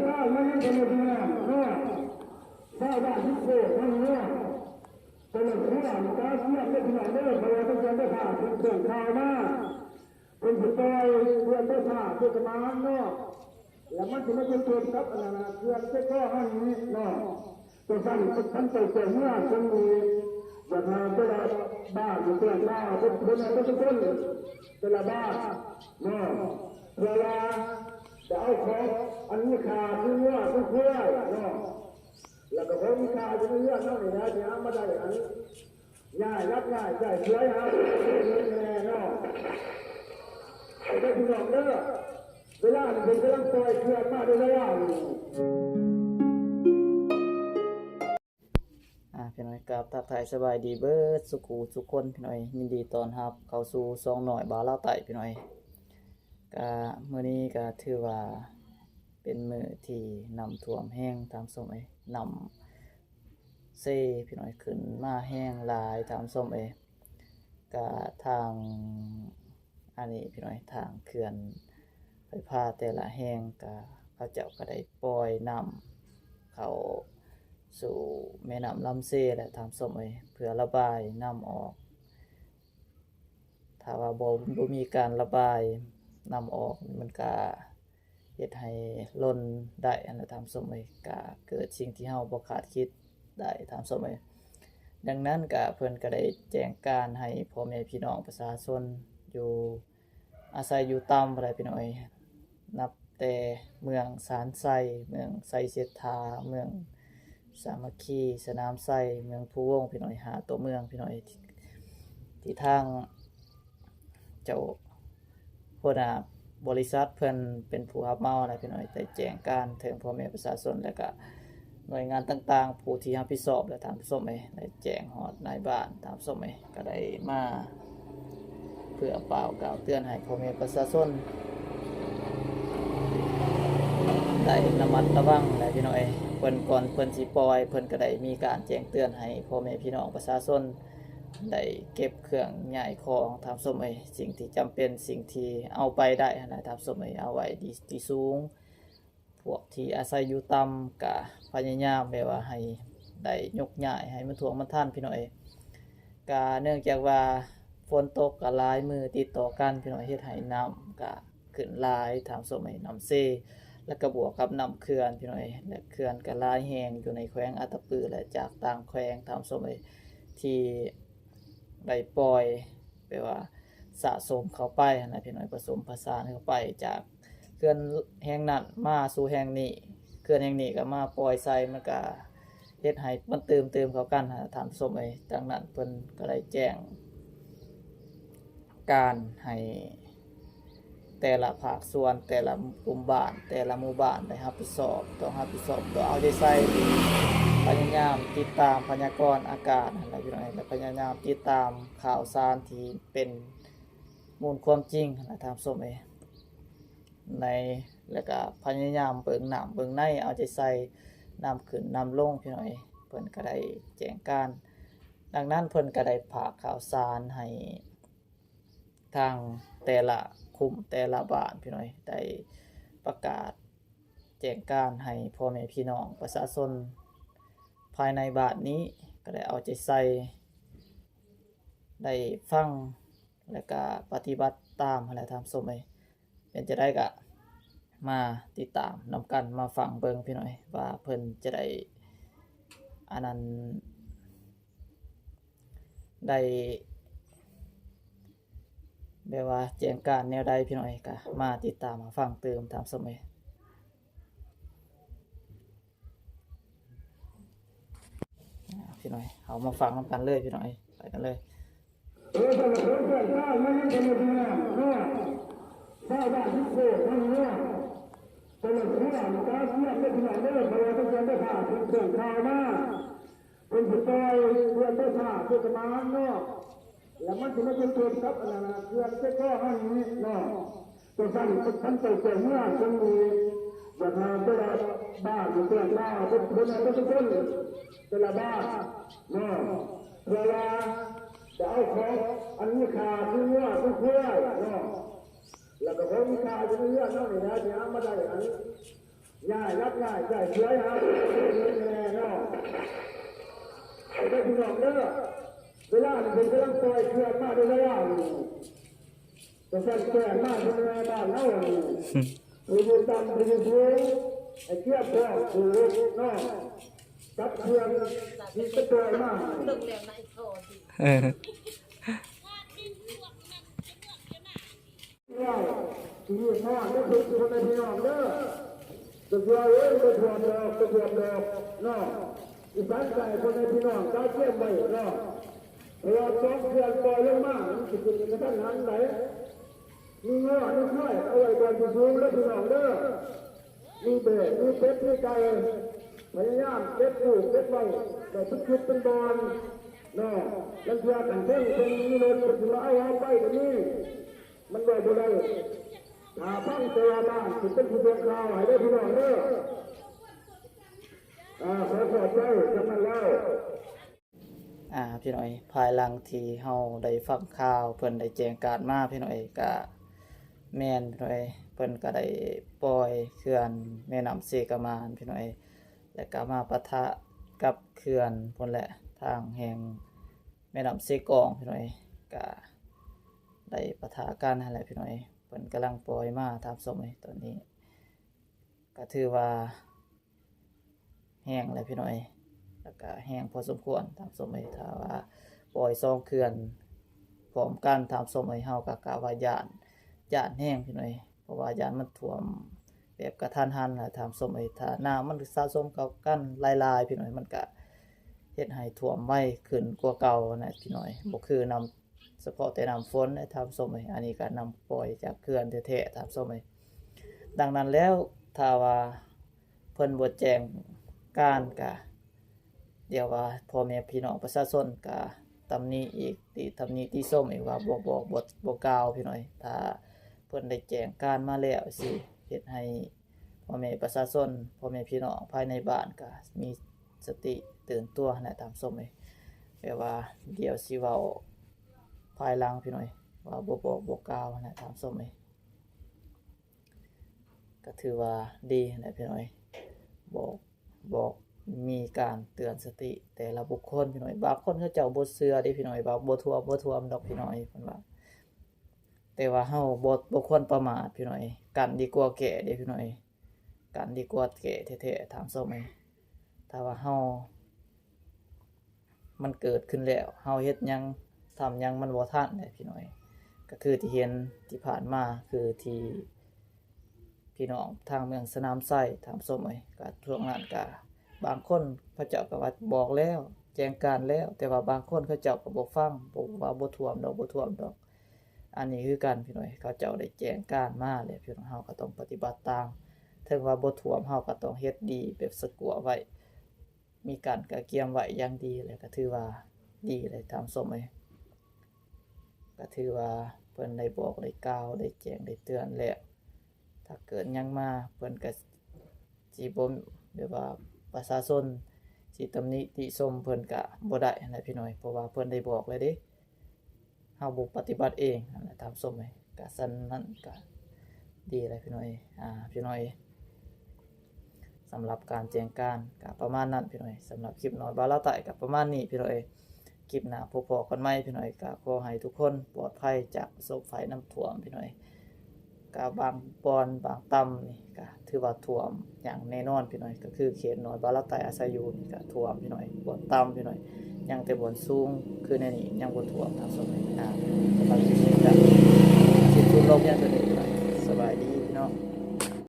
ຊາວບ້ານເຮົານີ້ເນາະ ຊາວບ້ານທີ່ໂຄກເຮົານີ້ເນາະ ເຈົ້າໜ້າທີ່ການເມືອງເດີພີ່ນ້ອງເດີ ເພາະວ່າເພິ່ນຈະໄດ້ພາເຄື່ອງຂ່າວມາ ເພິ່ນຊິປ່ອຍເຂື່ອນໄຟຟ້າເທດສະບານເນາະ ແລ້ວມັນຊິມາເປັນຜົນກັບອັນນັ້ນນະ ເຂື່ອນເຊກອເຮົານີ້ເນາະ ຈັ່ງຊັ້ນຄັນເຈົ້າເຈົ້າເມືອເຊິ່ງນີ້ ຢາກໃຫ້ແຕ່ລະບ້ານແຕ່ລະເມືອງເພິ່ນ ແຕ່ລະບ້ານເນາະ ເພື່ອວ່າຈະເອົາຂອງອັນມີຄ່າຄືງົວຄືຄວາຍເນາະ ແລ້ວກໍຂອງມີຄ່າຢູ່ໃນເຮືອນເຮົານີ້ແຫຼະ ທີ່ຫາມາໄດ້ຫັ້ນ ຍ້າຍຫຼັກຍ້າຍໃຊ້ສວຍຫາແນ່ເນາະ ເດີພີ່ນ້ອງເດີ ເວລານີ້ເພິ່ນກຳລັງປ່ອຍເຂື່ອນມາເດີ ເວລານີ້ ອ່າ ພີ່ນ້ອງ ກາບທັກທາຍສະບາຍດີເບິດສູ່ຄູ່ສູ່ຄົນ ພີ່ນ້ອງ ຍິນດີຕ້ອນຮັບເຂົ້າສູ່ຊ່ອງນ້ອຍບ່າວລາວໃຕ້ ພີ່ນ້ອງ ກະມື້ນີ້ກະຖືວ່າເປັນມື້ທີ່ນ້ຳຖ້ວມແຮງ ທ່ານຜູ້ຊົມເອີຍ ນ້ຳເຊ ພີ່ນ້ອງ ຂຶ້ນມາແຮງຫຼາຍ ທ່ານຜູ້ຊົມເອີຍ ກະທາງ ອັນນີ້ພີ່ນ້ອງ ທາງເຂື່ອນໄຟຟ້າແຕ່ລະແຫ່ງກະ ເຂົາເຈົ້າກະໄດ້ປ່ອຍນ້ຳເຂົ້າສູ່ແມ່ນ້ຳລຳເຊແຫຼະ ທ່ານຜູ້ຊົມເອີຍ ເພື່ອລະບາຍນ້ຳອອກ ຖ້າວ່າບໍ່ ບໍ່ມີການລະບາຍນ້ຳອອກ ມັນກະເຮັດໃຫ້ຫຼົ່ນໄດ້ຫັ້ນແຫຼະ ທ່ານຜູ້ຊົມເອີຍ ກະເກີດສິ່ງທີ່ເຮົາບໍ່ຄາດຄິດໄດ້ ທ່ານຜູ້ຊົມເອີຍ ດັ່ງນັ້ນກະ ເພິ່ນກະໄດ້ແຈ້ງການໃຫ້ພໍ່ແມ່ພີ່ນ້ອງປະຊາຊົນຢູ່ ອາໄສຢູ່ຕ່ຳພຸ້ນແຫຼະ ພີ່ນ້ອງເອີຍ ນັບແຕ່ເມືອງສານໄຊ, ເມືອງໄຊເສດຖາ, ເມືອງສາມັກຄີ, ສະໜາມໄຊ, ເມືອງພູວົງ ພີ່ນ້ອງເອີຍ ຫ້າຕົວເມືອງ ພີ່ນ້ອງເອີຍ ທີ່ ທີ່ທາງເຈົ້າຫົວໜ້າບໍລິສັດເພິ່ນເປັນຜູ້ຮັບເໝົານະ ພີ່ນ້ອງເອີຍ ໄດ້ແຈ້ງການເຖິງພໍ່ແມ່ປະຊາຊົນ ແລະກະ ໜ່ວຍງານຕ່າງໆ ຜູ້ທີ່ຮັບຜິດຊອບ ແລະ ທ່ານຜູ້ຊົມເອີຍ ໄດ້ແຈ້ງຮອດນາຍບ້ານ ທ່ານຜູ້ຊົມເອີຍ ກະໄດ້ມາເພື່ອປ່າວກ່າວເຕືອນໃຫ້ພໍ່ແມ່ປະຊາຊົນ ໄດ້ລະມັດລະວັງແຫຼະ ພີ່ນ້ອງເອີຍ ເພິ່ນ ກ່ອນເພິ່ນຊິປ່ອຍ ເພິ່ນກະໄດ້ມີການແຈ້ງເຕືອນໃຫ້ພໍ່ແມ່ພີ່ນ້ອງປະຊາຊົນ ໄດ້ເກັບເຄື່ອງຍ້າຍຂອງ ທ່ານຜູ້ຊົມເອີຍ ສິ່ງທີ່ຈຳເປັນ ສິ່ງທີ່ເອົາໄປໄດ້ຫັ້ນນະ ທ່ານຜູ້ຊົມເອີຍ ເອົາໄວ້ທີ່ ທີ່ສູງ ພວກທີ່ອາໄສຢູ່ຕ່ຳກະພະຍາຍາມແບບວ່າໃຫ້ໄດ້ຍົກຍ້າຍໃຫ້ມັນຖ້ວງມັນທັນ ພີ່ນ້ອງເອີຍ ກະເນື່ອງຈາກວ່າຝົນຕົກກະຫຼາຍມື້ຕິດຕໍ່ກັນ ພີ່ນ້ອງເອີຍ ເຮັດໃຫ້ນ້ຳກະຂຶ້ນຫຼາຍ ທ່ານຜູ້ຊົມເອີຍ ນ້ຳເຊ ແລະກະບວກກັບນ້ຳເຂື່ອນ ພີ່ນ້ອງເອີຍ ແລະເຂື່ອນກະຫຼາຍແຫ່ງຢູ່ໃນແຂວງອັດຕະປື ແລະຈາກຕ່າງແຂວງ ທ່ານຜູ້ຊົມເອີຍ ທີ່ໄດ້ປ່ອຍ ແບບວ່າສະສົມເຂົ້າໄປຫັ້ນນະ ພີ່ນ້ອງ ປະສົມປະສານເຂົ້າໄປ ຈາກເຂື່ອນແຫ່ງນັ້ນມາສູ່ແຫ່ງນີ້ ເຂື່ອນແຫ່ງນີ້ກະມາປ່ອຍໃສ່ ມັນກະເຮັດໃຫ້ມັນຕື່ມຕື່ມເຂົ້າກັນຫັ້ນນະ ທ່ານຜູ້ຊົມເອີຍ ດັ່ງນັ້ນເພິ່ນກະໄດ້ແຈ້ງການໃຫ້ ແຕ່ລະພາກສ່ວນ ແຕ່ລະກຸ່ມບ້ານ ແຕ່ລະໝູ່ບ້ານໄດ້ຮັບຜິດຊອບ ຕ້ອງຮັບຜິດຊອບ ຕ້ອງເອົາໃຈໃສ່ ພະຍາຍາມຕິດຕາມພະຍາກອນອາກາດຫັ້ນແຫຼະ ພີ່ນ້ອງເອີຍ ແລະ ພະຍາຍາມຕິດຕາມຂ່າວສານທີ່ເປັນມູນຄວາມຈິງຫັ້ນແຫຼະ ທ່ານຜູ້ຊົມເອີຍ ໃນ ແລະກະພະຍາຍາມເບິ່ງນ້ຳເບິ່ງໃນ ເອົາໃຈໃສ່ນ້ຳຂຶ້ນນ້ຳລົງ ພີ່ນ້ອງເອີຍ ເພິ່ນກະໄດ້ແຈ້ງການ ດັ່ງນັ້ນເພິ່ນກະໄດ້ຝາກຂ່າວສານໃຫ້ ທາງແຕ່ລະຄຸ້ມແຕ່ລະບ້ານ ພີ່ນ້ອງເອີຍ ໄດ້ປະກາດແຈ້ງການໃຫ້ພໍ່ແມ່ພີ່ນ້ອງປະຊາຊົນພາຍໃນບ້ານນີ້ ກະໄດ້ເອົາໃຈໃສ່ ໄດ້ຟັງ ແລະກະປະຕິບັດຕາມຫັ້ນແຫຼະ ທ່ານຜູ້ຊົມເອີຍ ເປັນຈັ່ງໃດກະມາຕິດຕາມນຳກັນ ມາຟັງເບິ່ງ ພີ່ນ້ອງເອີຍ ວ່າເພິ່ນຈະໄດ້ ອັນນັ້ນ ໄດ້ແບບວ່າແຈ້ງການແນວໃດ ພີ່ນ້ອງເອີຍ ກະມາຕິດຕາມມາຟັງຕື່ມ ທ່ານຜູ້ຊົມເອີຍ ພີ່ນ້ອງເອີຍ ເຮົາມາຟັງນຳກັນເລີຍ ພີ່ນ້ອງເອີຍ ໄປກັນເລີຍ. ເອີ ເຈົ້າໜ້າທີ່ການເມືອງເດີພີ່ນ້ອງເດີ ຊາວບ້ານທີ່ໂຄກເຮົານີ້ເນາະ ເຈົ້າໜ້າທີ່ການເມືອງເດີພີ່ນ້ອງເດີ ເພາະວ່າເພິ່ນຈະໄດ້ພາເຄື່ອງຂ່າວມາ ເພິ່ນຊິປ່ອຍເຂື່ອນໄຟຟ້າເທດສະບານເນາະ ແລ້ວມັນຊິມາເປັນຜົນກັບອັນນັ້ນນະ ເຂື່ອນເຊກອເຮົານີ້ເນາະ ຈັ່ງຊັ້ນຄັນເຈົ້າເຈົ້າເມືອເຊິ່ງນີ້ ຢາກໃຫ້ແຕ່ລະບ້ານແຕ່ລະເມືອງເພິ່ນ ແຕ່ລະບ້ານເນາະ ເພື່ອວ່າຈະເອົາຂອງອັນມີຄ່າຄືງົວຄືຄວາຍເນາະ ແລ້ວກໍຂອງມີຄ່າຢູ່ໃນເຮືອນເຮົານີ້ແຫຼະ ທີ່ຫາມາໄດ້ຫັ້ນ ຍ້າຍ ຍັບຍ້າຍ ຍ້າຍສວຍຫາແມ່ເນາະ ເດີພີ່ນ້ອງເດີ. ເວລານີ້ເພິ່ນກຳລັງປ່ອຍເຂື່ອນມາເດີ ລະຍະນີ້ ກະສັ່ນແຈ້ງມາເພິ່ນວ່າບ້ານເຮົານີ້ ຜູ້ຢູ່ຕ່ຳ ຜູ້ຢູ່ສູງ ໃຫ້ກຽມພ້ອມສູ້ລົບເນາະ ກັບເຂື່ອນທີ່ຈະປ່ອຍມາ. ເອີ ເນາະ ຊິຮຽກຮ້ອງເດີ ພໍ່ແມ່ພີ່ນ້ອງເດີ ກະຊິວ່າ ໂອ້ຍ ບໍ່ຖ້ວມດອກ ບໍ່ຖ້ວມດອກເນາະ. ອີສານໃຕ້ ພໍ່ແມ່ພີ່ນ້ອງກະກຽມໄວ້ເນາະ ເພາະວ່າສອງເຂື່ອນປ່ອຍລົງມາ ມັນຊິຂຶ້ນກະທັນຫັນໃດ໋. ມີງົວມີຄວາຍ ເອົາໄວ້ບ່ອນທີ່ສູງເດີພີ່ນ້ອງເດີ ມີແບ້ ມີເປັດ ມີໄກ່ ພະຍາຍາມເກັບກູ້ເກັບໄວ້ ໄດ້ເປັນຈຸດເປັນບ່ອນເນາະ. ລາງເທື່ອຄັນເພິ່ນ ເພິ່ນມີລົດ ເພິ່ນຊິມາເອົາເຮົາໄປກະມີ ມັນເວົ້າບໍ່ໄດ້. ຖ້າຟັງແຕ່ວ່າບ້ານ ຊິເປັນຜູ້ສົ່ງຂ່າວໃຫ້ເດີພີ່ນ້ອງເດີ. ອາ ຂໍຂອບໃຈ ສ່ຳນັ້ນແລ້ວ. ອາ ພີ່ນ້ອງເອີຍ ພາຍຫຼັງທີ່ເຮົາໄດ້ຟັງຂ່າວ ເພິ່ນໄດ້ແຈ້ງການມາ ພີ່ນ້ອງເອີຍ ກະແມ່ນ ພີ່ນ້ອງເອີຍ ເພິ່ນກະໄດ້ປ່ອຍເຂື່ອນແມ່ນ້ຳເຊກະໝານ ພີ່ນ້ອງເອີຍ ແລະກະມາປະທະກັບເຂື່ອນພຸ້ນແຫຼະ ທາງແຫ່ງແມ່ນ້ຳເຊກອງ ພີ່ນ້ອງເອີຍ ກະໄດ້ປະທະກັນຫັ້ນແຫຼະ ພີ່ນ້ອງເອີຍ ເພິ່ນກຳລັງປ່ອຍມາ ທ່ານຜູ້ຊົມເອີຍ ຕອນນີ້ ກະຖືວ່າແຮງແຫຼະພີ່ນ້ອງເອີຍ ລະກະແຮງພໍສົມຄວນທ່ານຜູ້ຊົມເອີຍ. ຖ້າວ່າປ່ອຍສອງເຂື່ອນພ້ອມກັນທ່ານຜູ້ຊົມເອີຍ ເຮົາກະ ກະວ່າຢ້ານ ຢ້ານແຮງພີ່ນ້ອງເອີຍ ເພາະວ່າຢ້ານມັນຖ້ວມແບບກະທັນຫັນນະທ່ານຜູ້ຊົມເອີຍ. ຖ້ານ້ຳມັນສະສົມເຂົ້າກັນຫຼາຍໆ ພີ່ນ້ອງເອີຍ ມັນກະເຮັດໃຫ້ຖ້ວມໄວຂຶ້ນກວ່າເກົ່ານະພີ່ນ້ອງເອີຍ ບໍ່ຄືນ້ຳ ສະເພາະແຕ່ນ້ຳຝົນເດ້ທ່ານຜູ້ຊົມເອີຍ ອັນນີ້ກະນ້ຳປ່ອຍຈາກເຂື່ອນແທ້ໆ ທ່ານຜູ້ຊົມເອີຍ. ດັ່ງນັ້ນແລ້ວ ຖ້າວ່າເພິ່ນບໍ່ແຈ້ງການກະ ດຽວວ່າພໍ່ແມ່ພີ່ນ້ອງປະຊາຊົນກະຕຳໜິອີກ ຕິຕຳໜິຕິຊົມອີກວ່າບໍ່ບອກ ບໍ່ ບໍ່ກ່າວ ພີ່ນ້ອງເອີຍ. ຖ້າເພິ່ນໄດ້ແຈ້ງການມາແລ້ວ ຊິເຮັດໃຫ້ ພໍ່ແມ່ປະຊາຊົນ ພໍ່ແມ່ພີ່ນ້ອງພາຍໃນບ້ານກະມີສະຕິຕື່ນຕົວຫັ້ນແຫຼະທ່ານຜູ້ຊົມເອີຍ. ແປວ່າດຽວຊິເວົ້າພາຍຫຼັງພີ່ນ້ອງເອີຍ ວ່າບໍ່ບອກບໍ່ກ່າວຫັ້ນແຫຼະທ່ານຜູ້ຊົມເອີຍ. ກະຖືວ່າດີຫັ້ນແຫຼະພີ່ນ້ອງເອີຍ ບອກ ບອກ ມີການເຕືອນສະຕິແຕ່ລະບຸກຄົນພີ່ນ້ອງເອີຍ. ບາງຄົນເຂົາເຈົ້າບໍ່ເຊື່ອເດ້ພີ່ນ້ອງເອີຍ ວ່າບໍ່ຖ້ວມ ບໍ່ຖ້ວມດອກພີ່ນ້ອງເອີຍ ເພິ່ນວ່າ ແຕ່ວ່າເຮົາບໍ່ ບໍ່ຄວນປະໝາດພີ່ນ້ອງເອີຍ ກັນດີກວ່າແກ້ເດ້ພີ່ນ້ອງເອີຍ ກັນດີກວ່າແກ້ແທ້ໆ ທ່ານຜູ້ຊົມເອີຍ. ຖ້າວ່າເຮົາ ມັນເກີດຂຶ້ນແລ້ວ ເຮົາເຮັດຫຍັງ ທຳຫຍັງມັນບໍ່ທັນເດ້ພີ່ນ້ອງເອີຍ. ກະຄືທີ່ເຫັນທີ່ຜ່ານມາ ຄືທີ່ ພີ່ນ້ອງທາງເມືອງສະໜາມໄຊ ທ່ານຜູ້ຊົມເອີຍ ກະຊ່ວງນັ້ນກະບາງຄົນເຂົາເຈົ້າກະວ່າບອກແລ້ວ ແຈ້ງການແລ້ວ ແຕ່ວ່າບາງຄົນເຂົາເຈົ້າກະບໍ່ຟັງ ບອກວ່າບໍ່ຖ້ວມດອກ ບໍ່ຖ້ວມດອກ. ອັນນີ້ຄືກັນພີ່ນ້ອງເອີຍ ເຂົາເຈົ້າໄດ້ແຈ້ງການມາແລ້ວ ພີ່ນ້ອງ ເຮົາກະຕ້ອງປະຕິບັດຕາມ ເຖິງວ່າບໍ່ຖ້ວມ ເຮົາກະຕ້ອງເຮັດດີແບບສະກົວໄວ້ ມີການກະກຽມໄວ້ຢ່າງດີ ແລະກະຖືວ່າດີແລ້ວທ່ານຜູ້ຊົມເອີຍ. ກະຖືວ່າເພິ່ນໄດ້ບອກໄດ້ກ່າວໄດ້ແຈ້ງໄດ້ເຕືອນແລ້ວ ຖ້າເກີດຫຍັງມາເພິ່ນກະຊິບໍ່ ແບບວ່າປະຊາຊົນຊິຕຳໜິຕິຊົມເພິ່ນກະບໍ່ໄດ້ຫັ້ນແຫຼະພີ່ນ້ອງເອີຍ ເພາະວ່າເພິ່ນໄດ້ບອກແລ້ວເດ້ ເຮົາບໍ່ປະຕິບັດເອງຫັ້ນແຫຼະທ່ານຜູ້ຊົມເອີຍ. ກະຊັ້ນນັ້ນກະດີແລ້ວພີ່ນ້ອງເອີຍ ອາ ພີ່ນ້ອງເອີຍ. ສຳລັບການແຈ້ງການກະປະມານນັ້ນພີ່ນ້ອງເອີຍ. ສຳລັບຄລິບນ້ອຍບ່າວລາວໃຕ້ກະປະມານນີ້ພີ່ນ້ອງເອີຍ. ຄລິບໜ້າພົບພໍ້ກັນໃໝ່ພີ່ນ້ອງເອີຍ. ກະຂໍໃຫ້ທຸກຄົນປອດໄພຈາກປະສົບໄພນ້ຳຖ້ວມພີ່ນ້ອງເອີຍ. ກະບາງບ່ອນບາງຕຳນີ້ກະຖືວ່າຖ້ວມຢ່າງແນ່ນອນພີ່ນ້ອງເອີຍ. ກະຄືເຂດນ້ອຍບ່າວລາວໃຕ້ອາໄສຢູ່ນີ້ກະຖ້ວມພີ່ນ້ອງເອີຍ. ບ່ອນຕຳພີ່ນ້ອງເອີຍ. ຍັງແຕ່ບ່ອນສູງຄືແນວນີ້ຍັງບໍ່ຖ້ວມທາງສົມເອີຍ. ອາ ສຳລັບຄລິບນີ້ກະສິ້ນສຸດລົງພຽງເທົ່ານີ້ພີ່ນ້ອງເອີຍ. ສະບາຍດີພີ່ນ້ອງ.